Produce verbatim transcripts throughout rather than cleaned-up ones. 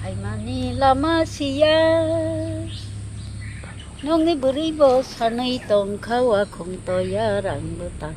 Phaimani lama siya. Nokni bwrwi bo sanwi tongkha wakhung toya rang bwtang.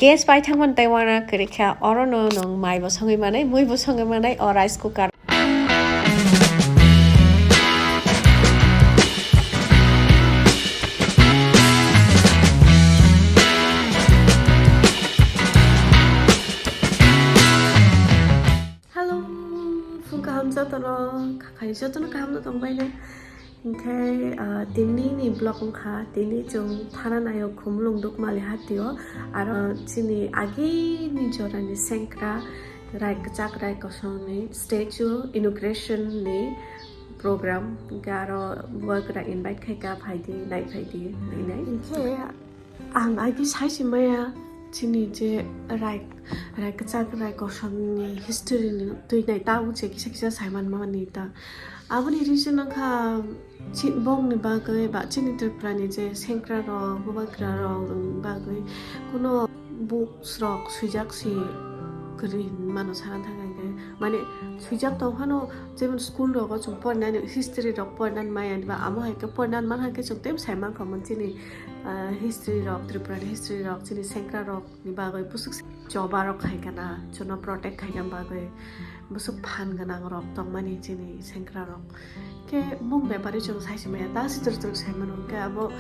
Gas pai thangmani tei uana kwrwi kha, oro no nwng mai bo songwi manai, mui bo songwi manai o rice cooker. Hello, phung kaham jotono, khakhai jotono kaham no tongbai le. Hinkhe, ah, tini ni vlog wngkha, tini chwng thana naio Khumulwng Dukmali hatio, aro chini agini jorani sengkra rai kwchak rai kosongni statue inauguration ni program, hinkhe aro bubagra invite khaikha, phaidi, nai phaidi, nai nai. Hinkhe ang agi sai se maya chini je rai, rai kwchak rai kosongni history ni twi nai ta wngse kisa kisa sai manmani ta. Aboni reason wngkha chi-, bongni bagwi ba chini Tripura ni je sengkra rok, bubagra rok ni bagwi kuno books rok swijak si kwrwi hinwi mano sana thang khe. Mane swijak tong phano jemon school rogo chwng porinani history rok porinani maya ba amo hai khe porinani man hai khe chwng tei sai mankha mon chini, ah, history rok, Tripura ni history rok, chini sengkra rok ni bagwi bwswk choba rok khai kana, chwngno protect khai kana bagwi bwswk phan gwnang rok tongmani chini sengkra rok. Khe bung bepari chwng sai se maya ta situr situr sai mano, khe abo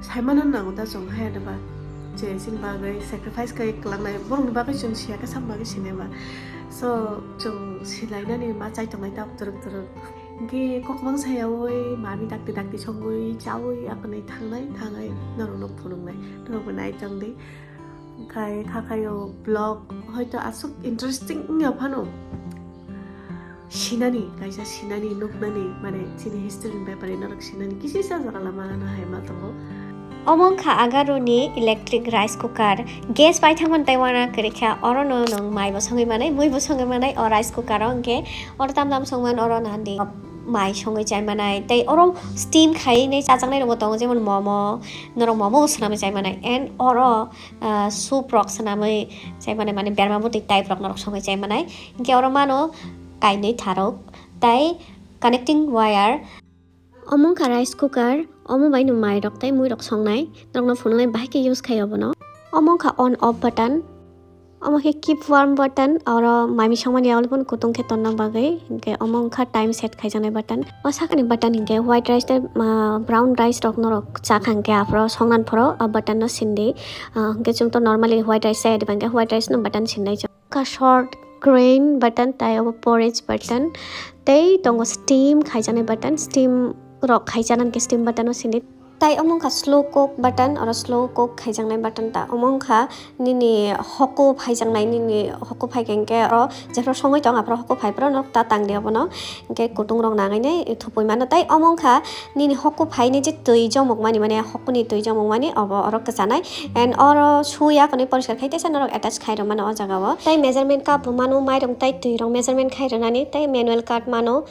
sai mano nango ta chwng hai ba je chini bagwi sacrifice khai kwlangnai borokni bagwi chwng siya khe sam bagwi sinai ba. So chwng silainani ma chai tongnai ta turuk turuk. Hinkhe kok bangsa yaui mami dakti dakti songwi chaui akhwnwi thangnai thangnai norokno phunuknai norokbo nai tongdi. Khai kha khaio vlog hoito aswk interesting wngya phano sinani kaisa sinani nuknani mane chini history ni bepari norok sinani kisi sa jaga lama ano hai ma tongo. Omo wngkha Agaroni electric rice cooker. Gas pai thangmani tei uana kwrwi kha, orono nwng mai bo songwi manai, mui bo songwi manai o rice cooker o, hinkhe oro tam tam songmani oro nandi mai songwi chai manai tei oro steam khaiwi chajaknai rokbo tongo, jemon momo, norok momo bo swnamwi chai manai and oro, ah, soup rok swnamwi chai manai, mane berma bwtwi type rok norok songwi chai manai. Hinkhe oro mano kainwi tharok tei connecting wire. Omo wngkha rice cooker, omo bai no mai rok tei mui rok songnai, norok no phunuknai bahai khe use khai obono. Omo wngkha on off button, omo khe keep warm button, oro mami songmani yago le phano kutung khe tonna bagwi, hinkhe omo wngkha time set khaijaknai button. O sakani button hinkhe white rice tei, ah, brown rice rok norok chakha hinkhe aphuru songna phuru o button no sindi, ah, hinkhe chwng to normally white rice chaya diba hinkhe white rice no button sinnai chwng. Ka short grain button, tai obo porridge button, tei tongo steam khaijaknai button, steam rok khaijaknai khe steam button o sindi. Tai omo wngkha slow cook button, oro slow cook khaijaknai button ta. Omo wngkha nini hoku phaijaknai, nini hoku phaikha hinkhe oro jephru songwi tong aphuru hoku phai phuru norok ta tangdi obono. Hinkhe kutung rok nangwi nai thupui mano. Tai omo wngkha nini hoku phaini je twi jomok mani, mane hokuni twi jomok mani obo oro kwchanai. And oro suya kwnwi poriskar khai teisa norok attach khai rw mano o jaga o. Tai measurement cup bo mano, mairung tai twi rok measurement khai rwnani, tai manual card mano.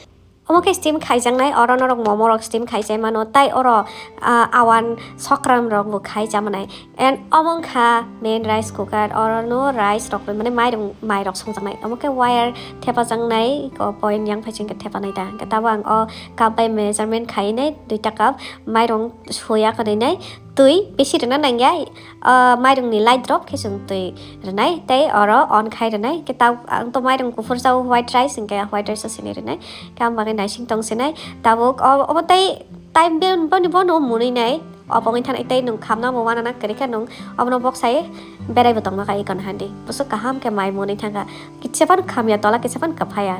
Omo khe steam khaijaknai, oro norok momo rok steam khai chai mano, tai oro, ah, awan sokram rok bo khai cha manai. And omo wngkha main rice cooker, oro no rice rok, mane mairung, mai rok songjaknai. Omo khe wire thepajaknai, o point yang phai chingkhe thepanai ta. Hinkhe tabuk ang o cup bai measurement khai nai, duita cup mairung suya kwrwi nai, twi bisi rwna nangya, o mairung ni light drop khe chwng twi rwnai, tei oro on khai rwnai. Hinkhe tabuk ang to mairung kuphur chao, white rice, hinkhe white rice o sini rwnai. Khe ang bagwi naising tong sinai. Tabuk o, obo tei time be-, boni bono mwnwi nai. Obo wngwi thanai tei nwng khamna bo uanana kwrwi khe nwng obono bok sai berai bo tongma kha ikon handi. Bwswk kaham khe mai mwnwi thangkha. Kisa phano khamya tola, kisa phano kwphaya.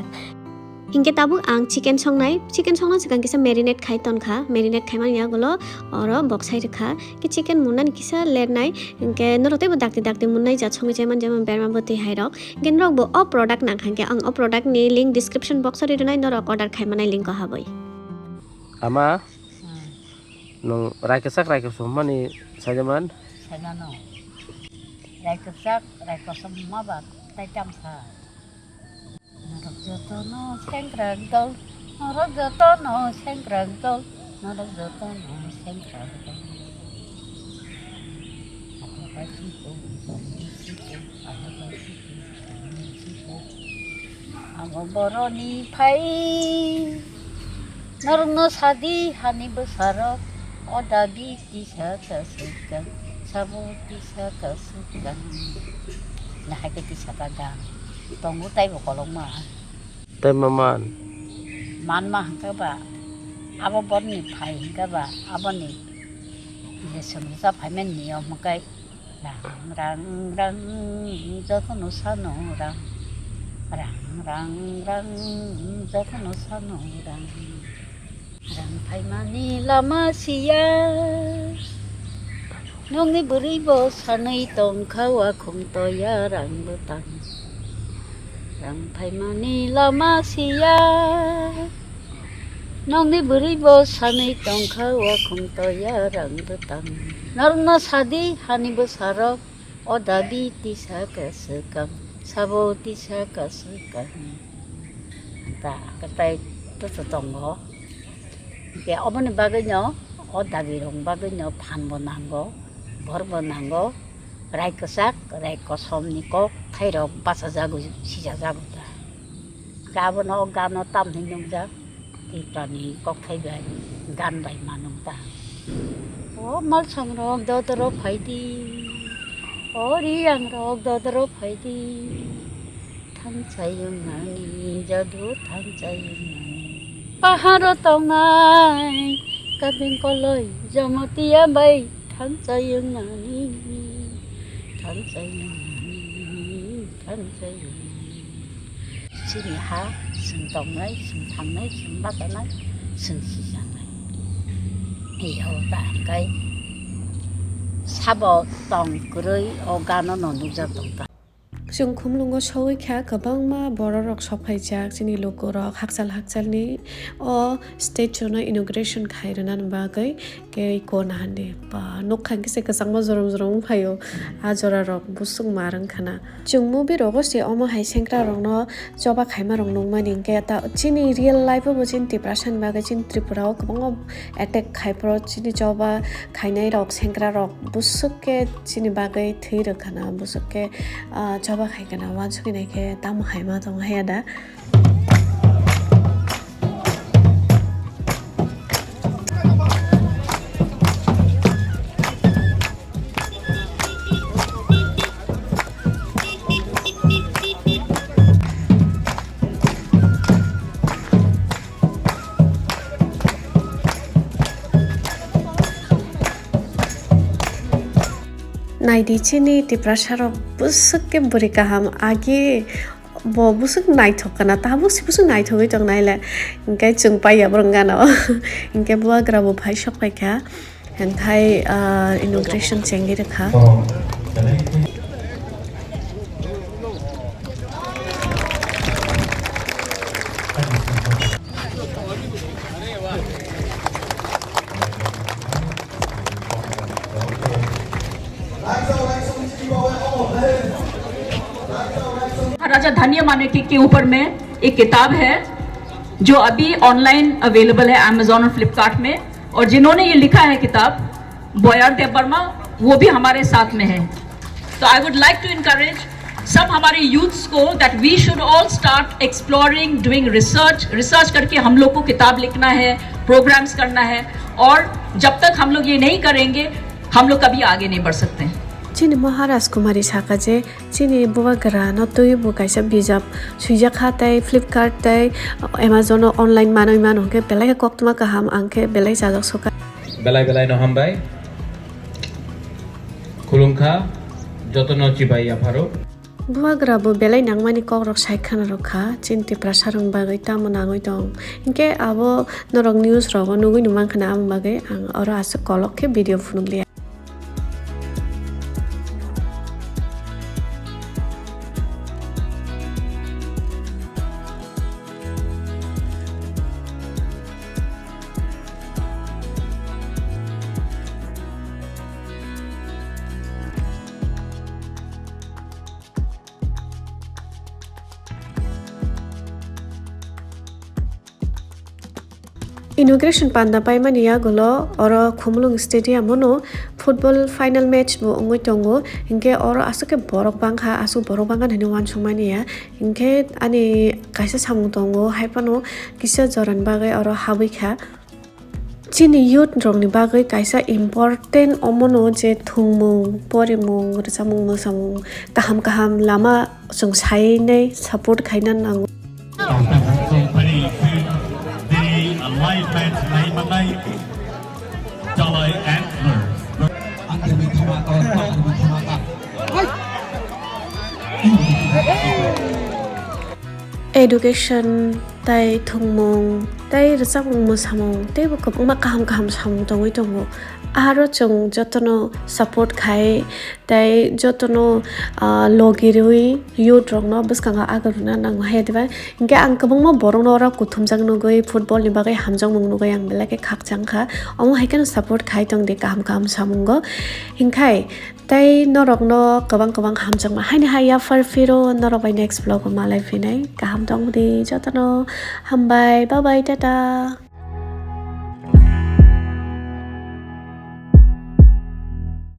Hinkhe tabuk ang chicken songnai. Chicken songna swkang kisa marinate khai tonkha. Marinate khaimani yagulo oro bok sai rwkha. Khe chicken munnani kisa ler nai. Hinkhe norok teibo dakti dakti munnai jat songwi chaiman, jemon berma bwtwi hai rok. Hinkhe norok bo o product nang kha hinkhe ang o product ni link description box o ri rwnai, norok order khai manai link o habwi. Ama, hmm, nwng rai kwchak rai kosom mani saijaman? Saimano. Rai kwchak rai kosom ma ba tai tam kha. Norok jotono sengkrak dol, norok jotono sengkrak dol, norok jotono sengkrak dol. Abo boroni phai norokno sadi hani bwsarok, o dabi tisa ta swkang, sabo tisa ta swkang. Nahai khe tisa ta da tongo taibo kolokma. Tei ma man? Manma hwnkhe ba abo boroni phai hwnkhe ba aboni je chwngsa phaimani niyom hwnkhe rang rang rang jotono sano rang, rang rang rang jotono sano rang. Rang phaimani lama siya, nokni bwrwi bo sanwi tongkha wakhung toya rang bwtang. Rang phaimani lama siya, nokni bwrwi bo sanwi tongkha wakhung toya rang bwtang. Norokno sadi hani bwsarok, o dabi tisa ka swkang, sabo tisa ka swkang. Ta, ta, ta, ta, ta tongo. Hwnkhe oboni bagwino o dabirokni bagwino phan bo nango, bor bo nango, rai kwchak, rai kosomni kok thairok bachajago, sijajago ta. Hwnkhe abono o gano tamni nukjak, Tiprani kokthai bai gan bai ma nukjak. O malsongrok dodoro phaidi, o riyangrok dodoro phaidi. Thansa wngnani, jadu thansa wngnani. Paharo tongnai, kabeng koloi, Jamatia bai thansa wngnani, thansa wngnani, thansa wngnani. Chini ha, chwng tongnai, chwng thangnai, chwng bachanai, chwng sijanai. Iyo ta hwnkhe sabo tong kwrwi o gano no nukjak tong ta. Chwng Khumlungo sogwi kha, kwbangma bororok sokphaijak, chini lukurok hakchal hakchalni o statue no inauguration khai rwnani bagwi kei kona handi. Ba, nukha kisa kwchangma jorom jorom wngphaio, a jorarok busuk mar wngkhana. Chwng movie rogo se omo hai sengkrarokno choba khaimarok nukmani, hinkhe ta chini real life o bo chini Tiprasani bagwi chini Tripura o kwbangma attack khai phuru chini choba khainai rok, sengkra rok busuk khe chini bagwi thwi rwkha na, busuk khe, ah, choba khai khana, uansukgwi nai khe tamo hai ma tongo haya da. Naidi chini Tiprasa rok busuk ke bwrwi kaham agi bo busuk naithok kana tabuk si busuk naithogwi tong naile hinkhe chwng paiya borok gana o hinkhe bubagra bo phai sok paikha. Hwnkhai, ah, inauguration chengwi rwkha. महाराजा धन्य माणिक्य के ऊपर में एक किताब है जो अभी online available है Amazon और फ्लिपकार्ट में, और जिन्होंने ये लिखा है किताब बॉयर देव वर्मा, वो भी हमारे साथ में है। तो I would like to encourage सब हमारे यूथ्स को that we should all start exploring, doing research। Research करके हम लोग को किताब लिखना है, प्रोग्राम्स करना है, और जब तक हम लोग ये नहीं करेंगे हम लोग कभी आगे नहीं बढ़ सकते। Chini Maharaj Kumari saka je chini bubagra no twi bo kaisa bijap swijak kha tei Flipkart tei Amazon o online manwi mano hwnkhe belai khe koktwma kaham ang khe belai chajak sokha. Belai belai no hambai. Khulumkha jotono chibai yapharo. Bubagra bo belai nangmani kokrok sai khana rwkha, chini Tiprasa rokni bagwi tamo nangwi tong. Hinkhe abo norok news rogo nugwi nung mankha na, aboni bagwi ang oro aswk kolok khe video phunukliya. Inauguration panda paimani yagulo oro Khumulwng Stadium o no Football final match bo wngwi tongo, hinkhe oro aswk khe borok bangkha, aswk borok bangkha hinwi uansukmani ya, hinkhe ani kaisa samung tongo, haiphano kisa jorani bagwi oro habwi kha. Chini youth rokni bagwi kaisa important omono je thwngmung, porimung, rwchapmung, mwsamung, kaham kaham lama chwng sainai support khaina nango. Tini live match nai manai Chalai Antlers. Education tai thwngmung tai rwchapmung mwsamung teibo kwbangma kaham kaham samung tongwi tongo. Aro chwng jotono support khai tai jotono, ah, logi rwui youth rokno bwskango aga rwna nango hai diba. Hinkhe ang kwbangma borokno oro kuthumjak nugui, football ni bagwi hamjakmung nugui ang belai khe khakchang kha. Omo hai kheno support khai tong di kaham kaham samungo. Hinkhai tei norokno kwbang kwbang hamjakma haini hai yaphar phiro norok bai next vlog o malai phinai. Kaham tong di jotono. Hambai, bye bye, tata.